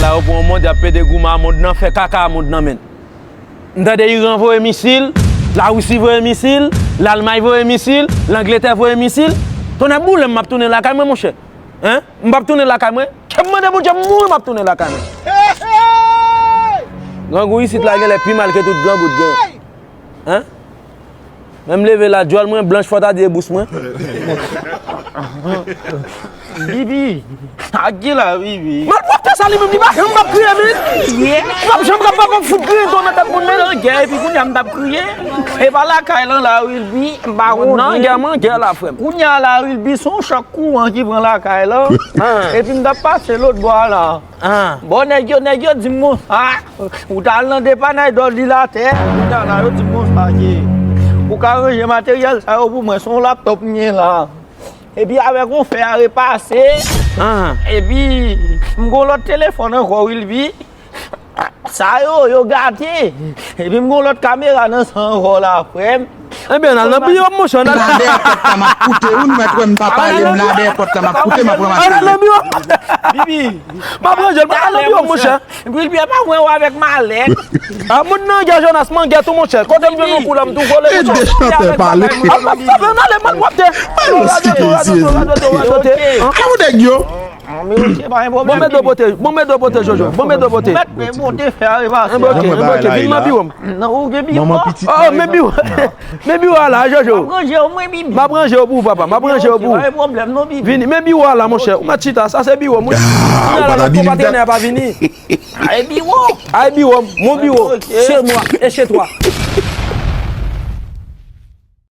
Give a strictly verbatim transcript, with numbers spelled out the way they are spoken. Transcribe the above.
La yo pran mond, y ap pede goumen a mond nan, fè kaka a mond nan, menn. M tande Iran voye misil, Larisi voye misil, Lalmay voye misil, Langletè voye misil. Tonnè boule m, m ap tounen lakay mwen, monchè. Hein? M p ap tounen lakay mwen. Kè m mande Bondye m mouri, m ap tounen lakay mwen. Grangou isit la genlè pi mal ke tout grangou t gen. Hein? Menm leve la, djòl mwen blanch, fò ta di e bous mwen. Bibi, ak ki la, Bibi? Malpwòpte sa li menm, li pa janm p ap kriye, men. M p ap janm p ap fout griyen tou nan tèt moun, men. Nan gè, epi kounye a m t ap kriye. E pa lakay lan la, Wilby, m pa konnen. Nan gè, mwen gè la, frè m. Kounye a la, Wilby, se yon chòk kouran ki pran lakay lan. Epi m t ap pase lòt bò a la. Bon, nèg yo, nèg yo di m konsa, ou t al nan depanay Dòlilatè. Kounye a la, yo di m konsa ke ou ka ranje materyèl sa yo pou mwen, se yon laptòp m gen la. Epi avèk yon fè a repase. Epi m gon lòt telefòn ankò, Wilby. Sa yo, yo gate. Epi m gon lòt kamera nan sa ankò la, frè m. Ebyen, n al nan biwo m, monchè, n al. Nan dèyè pòt la, m ap koute, wi, nou mèt wè m pa pale, m nan dèyè pòt la, m ap koute, m ap ranmase. N al nan biwo m. Bibi. M ap ranje l, m al nan biwo m, monchè. Epi l byen pa mwen wè avèk malèt. A, moun nan gè, Jonas, man gè tou, monchè. Kote m jwenn yon koulè, m tou vole, monchè. Ede chantè pale. A, m ap sape, n ale, man, w ap te. Radyo, radyo, radyo, radyo, radyo, radyo. Alò, nèg yo. Bon, men do pote, bon, men do pote, Jojo. Bon, men do pote. Mèt, men bon, te fè a repase. Enben, ok, enben, ok. Vin nan biwo m. Non, ou gen biwo. Manman pitit. Oh, men biwo. Men biwo a la, Jojo. M ap ranje w, mwen, Bibi. M ap ranje w pou ou, papa. M ap ranje w pou ou. Pa gen pwoblèm, non, Bibi. Vini, men biwo a la, monchè. Ou mèt chita. Sa se biwo m, wi. Ah, ou pa ta vini. Patnè a pa vini. Ay, biwo. Ay, biwo m. Mon biwo. Ok. Chez moi et chez toi.